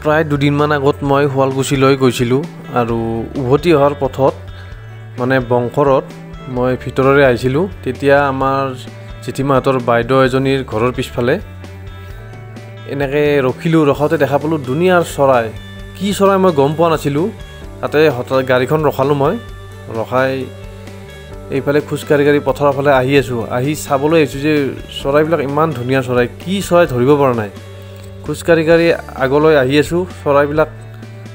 প্ৰায় দুদিনমান আগত মই শুৱালকুছিলৈ গৈছিলোঁ আৰু উভতি অহাৰ পথত মানে বংশৰত মই ভিতৰৰে আহিছিলোঁ। তেতিয়া আমাৰ জেঠীমাহঁতৰ বাইদেউ এজনীৰ ঘৰৰ পিছফালে এনেকৈ ৰখিলোঁ। ৰখাওঁতে দেখা পালোঁ ধুনীয়া চৰাই, কি চৰাই মই গম পোৱা নাছিলোঁ। তাতে হঠাৎ গাড়ীখন ৰখালোঁ মই, ৰখাই এইফালে খোজকাঢ়ি কাঢ়ি পথাৰৰ ফালে আহি আছোঁ। আহি চাবলৈ আহিছোঁ যে চৰাইবিলাক ইমান ধুনীয়া চৰাই, কি চৰাই ধৰিব পৰা নাই। খোজকাঢ়ি কাঢ়ি আগলৈ আহি আছোঁ, চৰাইবিলাক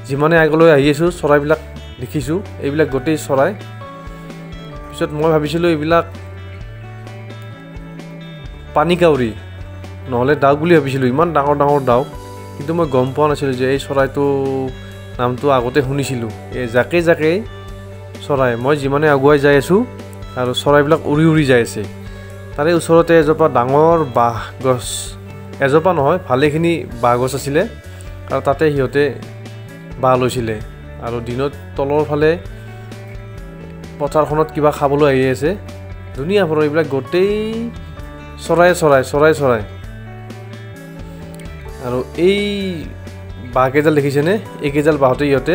যিমানে আগলৈ আহি আছোঁ চৰাইবিলাক দেখিছোঁ, এইবিলাক গোটেই চৰাই। পিছত মই ভাবিছিলোঁ এইবিলাক পানী কাউৰী নহ'লে ডাউক বুলি ভাবিছিলোঁ, ইমান ডাঙৰ ডাঙৰ ডাউক। কিন্তু মই গম পোৱা নাছিলোঁ যে এই চৰাইটো নামটো আগতে শুনিছিলোঁ। এই জাকে জাকে চৰাই, মই যিমানে আগুৱাই যাই আছোঁ আৰু চৰাইবিলাক উৰি উৰি যাই আছে। তাৰে ওচৰতে এজোপা ডাঙৰ বাঁহ গছ, এজোপা নহয় ভালেখিনি বাঁহ গছ আছিলে আৰু তাতে সিহঁতে বাঁহ লৈছিলে। আৰু দিনত তলৰ ফালে পথাৰখনত কিবা খাবলৈ আহি আছে। ধুনীয়া ফটো, এইবিলাক গোটেই চৰাই চৰাই চৰাই চৰাই। আৰু এই বাঁহকেইডাল দেখিছেনে? এইকেইডাল বাঁহতে ইহঁতে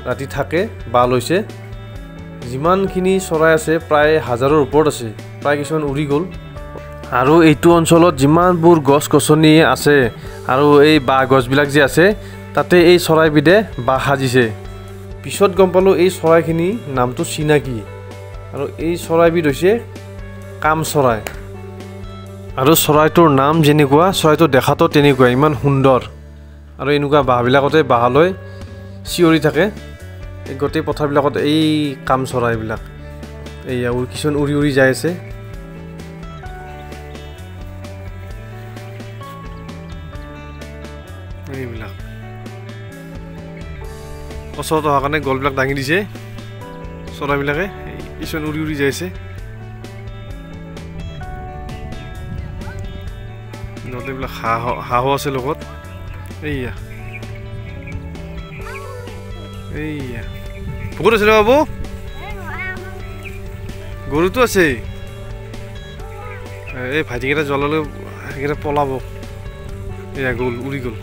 ৰাতি থাকে, বাঁহ লৈছে। যিমানখিনি চৰাই আছে প্ৰায় হাজাৰৰ ওপৰত আছে, প্ৰায় কিছুমান উৰি গ'ল। আৰু এইটো অঞ্চলত যিমানবোৰ গছ গছনি আছে আৰু এই বাঁহ গছবিলাক যে আছে, তাতে এই চৰাইবিধে বাঁহ সাজিছে। পিছত গম পালোঁ এই চৰাইখিনি নামটো চিনাকি আৰু এই চৰাইবিধ হৈছে কাম চৰাই। আৰু চৰাইটোৰ নাম যেনেকুৱা, চৰাইটো দেখাটো তেনেকুৱা, ইমান সুন্দৰ। আৰু এনেকুৱা বাঁহবিলাকতে বাঁহ লৈ চিঞৰি থাকে এই গোটেই পথাৰবিলাকত এই কাম চৰাইবিলাক। এইয়া কিছুমান উৰি উৰি যাই আছে। এইবিলাক ওচৰত অহাৰ কাৰণে গলবিলাক দাঙি দিছে চৰাইবিলাকে, কিছুমান উৰি উৰি যাই আছে। এইবিলাক হাঁহ হাঁহো আছে লগত। এইয়া এইয়া বহুত আছিলে বাবু, গৰুটো আছে। এই ভাইটিকেইটা জ্বলালে সেইকেইটা পলাব। এয়া গ'ল, উৰি গ'ল।